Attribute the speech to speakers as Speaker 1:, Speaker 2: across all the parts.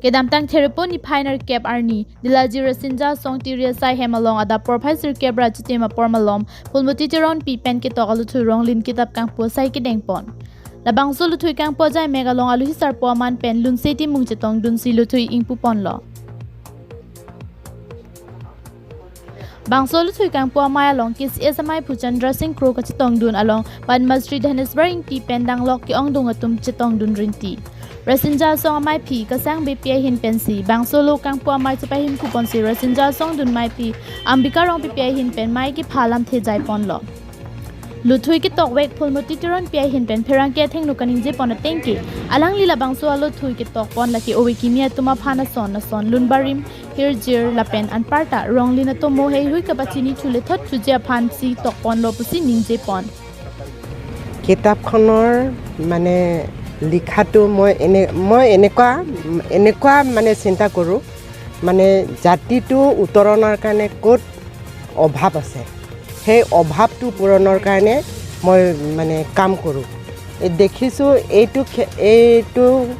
Speaker 1: Kedam tang therepo ni phainer kep arni dilaji rasinja song tiria sai hemalong ada professor kebra chitima pormalom phulmoti tiron pi pen ke tok alu thui ronglin kitab kang po sai ke deng pon la bangso lu thui kang po jai megalong alu hisar po man pen lun se ti mung chetong dun si lu thui ingpu pon lo. Bangso lu thui kang po mai along kis SMI Phuchandra Singh kro ka chetong dun along Padmasri Dhaneswar ing ti pen dang lok ki ong dung atum chetong dun rin ti. Rasinja song amai phi kasang BPI hin pensi bangso lo kang po amai chapai hin kupon si Rasinja song dun mai phi Ambika rong PPI hin pen mai ki phalam the jai pon lo. Luthui ki tok wek phulmoti tiron pi hin pen pherang ke theng nukaning je pon tengki alang lila bangso alo thui ki tok pon laki owe kimia tuma phana son na son lunbarim hir jir lapen an parta ronglina to mo hei hui ka bachini thule thot thuje phan si tok pon lo pusi ning je pon.
Speaker 2: কিতাপখনৰ মানে লিখাটো মই মই এনেকুৱা এনেকুৱা মানে চিন্তা কৰোঁ, মানে জাতিটো উত্তৰণৰ কাৰণে ক'ত অভাৱ আছে, সেই অভাৱটো পূৰণৰ কাৰণে মই মানে কাম কৰোঁ। এই দেখিছোঁ এইটো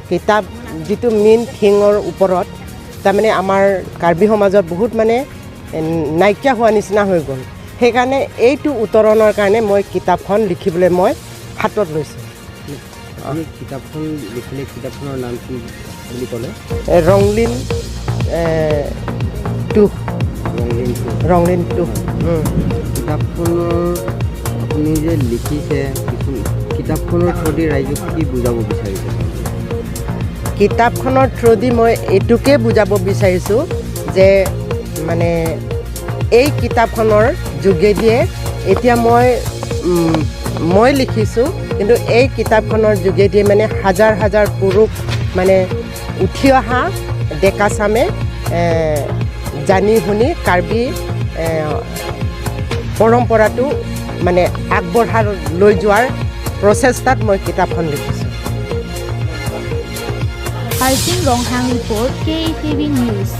Speaker 2: কিতাপ যিটো মেইন থিঙৰ ওপৰত তাৰমানে আমাৰ কাৰ্বি সমাজত বহুত মানে নাইকিয়া হোৱা নিচিনা হৈ গ'ল। সেইকাৰণে এইটো উত্তৰণৰ কাৰণে মই কিতাপখন লিখিবলৈ মই হাতত লৈছোঁ।
Speaker 3: আপুনি কিতাপখন লিখিলে, কিতাপখনৰ নাম কি বুলি ক'লে?
Speaker 2: ৰংলিন টু।
Speaker 3: ৰংলিন টু।
Speaker 2: ৰংলিন টু।
Speaker 3: কিতাপখনৰ আপুনি যে লিখিছে, কিছু কিতাপখনৰ থ্ৰুদি ৰাইজক কি বুজাব বিচাৰিছে?
Speaker 2: কিতাপখনৰ থ্ৰুদি মই এইটোকে বুজাব বিচাৰিছোঁ যে মানে এই কিতাপখনৰ যোগেদিয়ে এতিয়া মই লিখিছোঁ, কিন্তু এই কিতাপখনৰ যোগেদিয়ে মানে হাজাৰ হাজাৰ পুৰুষ মানে উঠি অহা ডেকা চামে জানি শুনি কাৰ্বি পৰম্পৰাটো মানে আগবঢ়াই লৈ যোৱাৰ প্ৰচেষ্টাত মই কিতাপখন লিখিছোঁ।
Speaker 1: Harsing Ronghang report, KETV News.